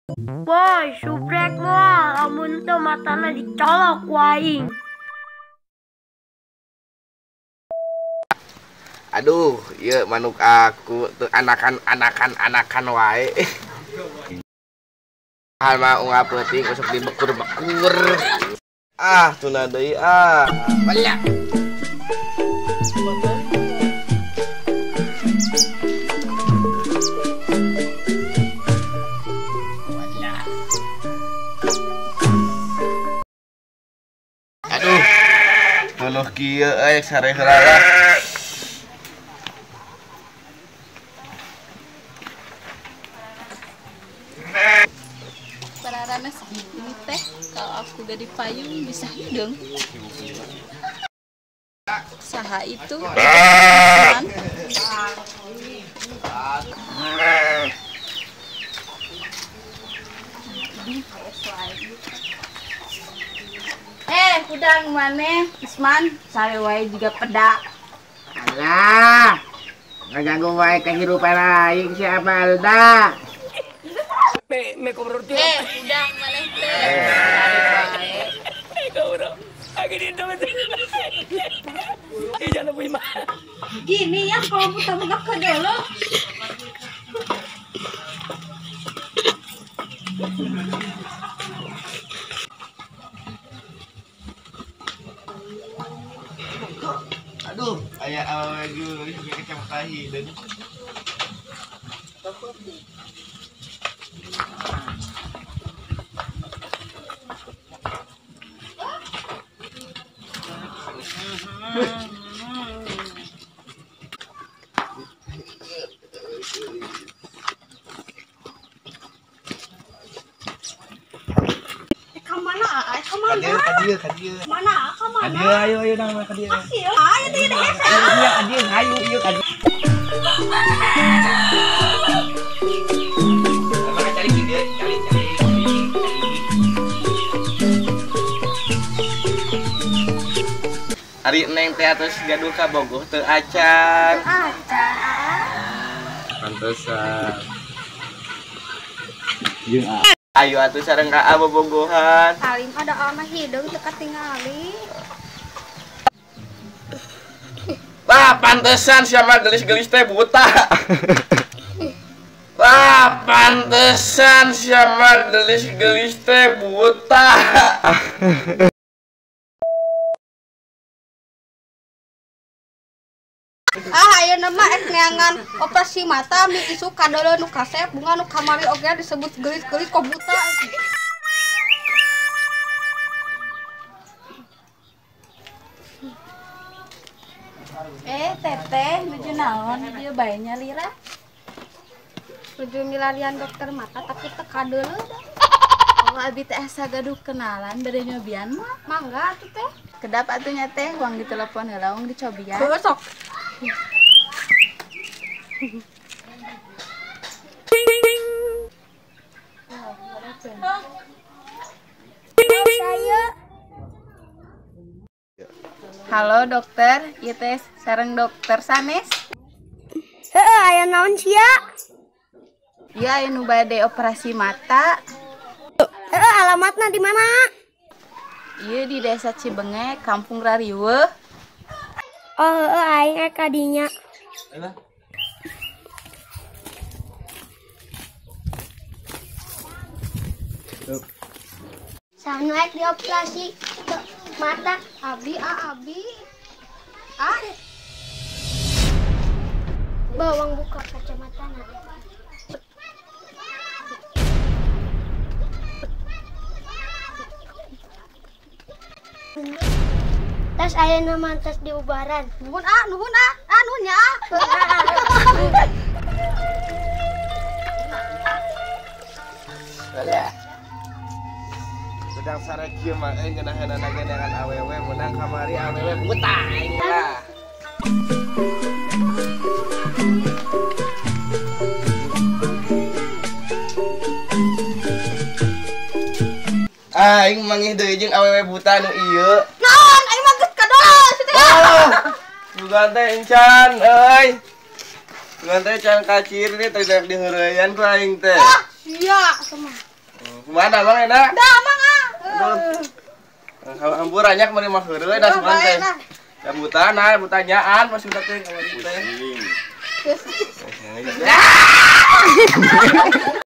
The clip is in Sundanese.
Boy, subrek moal lamun teu matana dicolok ku aing. Aduh, ieu manuk aku teu anakan-anakan wae. Hal mah unggal peuting usuk dibekur-bekur. Ah, tuna deui ah. Banyak. Aduh. Tuluh kieu euy sare heula lah. Pararana segini teh, kalau aku gak dipayung bisa hidung. Saha itu? Kudang mana? Isman, sare wae juga pedak. Alah, ngaganggu wae kehidupan aing si Amalda. Me cobró tío. Kudang mana teh? Sare wae. Cabrón, aquí no me y ya no fui más. Gini ya kalau buta buka ke dulu. Aduh, aya awewe geulis ge kacamata hideung. Ka dieu. Mana? Ka mana? Ka dieu, ayo ayo nang ka dieu. Ayo, ayo teh hese. Iya, ka dieu, ayo ieu ka dieu. Maka cari di dieu, cari cari. Ari neng teh atos gaduh ka Bogoh teu acan. Acan. Pantesan. Jeung ayo atuh sareng ka bobogohan. Salim ada ama hideung teu katingali. Wah, pantesan siapa gelis-gelis teh buta. Wah, pantesan siapa gelis-gelis teh buta. Ah, ayeuna mah ek neangan operasi mata mi isuk kadeuleu nu kasep bunga nu kamari oge disebut gelis-gelis kok buta. Teteh nuju naon ieu bae nya lira? Nuju milarian dokter mata tapi teu kadeuleu da. Oh, abi teh asa gaduh kenalan bade nyobian mah. Mangga atuh teh. Kedap atuh nya teh wang ditelepon heula wang dicobian. Heuh sok. Halo dokter, ieu teh sareng dokter sanes. Heeh, aya naon sia? Ieu aya nu bade operasi mata. Heeh, alamatna di mana? Ieu di Desa Cibenge, Kampung Rariweuh. Oh, heeh, aing ek ka dinya. Sanu ek dioperasi mata abi a abi a bawang buka kacamata na. Tas ayeuna mah tas diubaran. Nuhun a, nuhun a, a nuhun nya a. Alah. Sedang sare kieu mah euy ngeunaheunana ge neangan awewe meunang kamari awewe buta aing lah. Aing mangih deui jeung awewe buta nu ieu. Naon aing mah geus kadolos teh. Bukan teh encan euy. Bukan teh can kacir teh tadi diheureyan ku aing teh. Ah, sia sama. Kumaha damang enak? Damang ah. Aduh. Hamburannya kemarin mah heureuy da sugan teh. Rambutan, nah, pertanyaan masih udah teh kamari teh. Geus. Ah!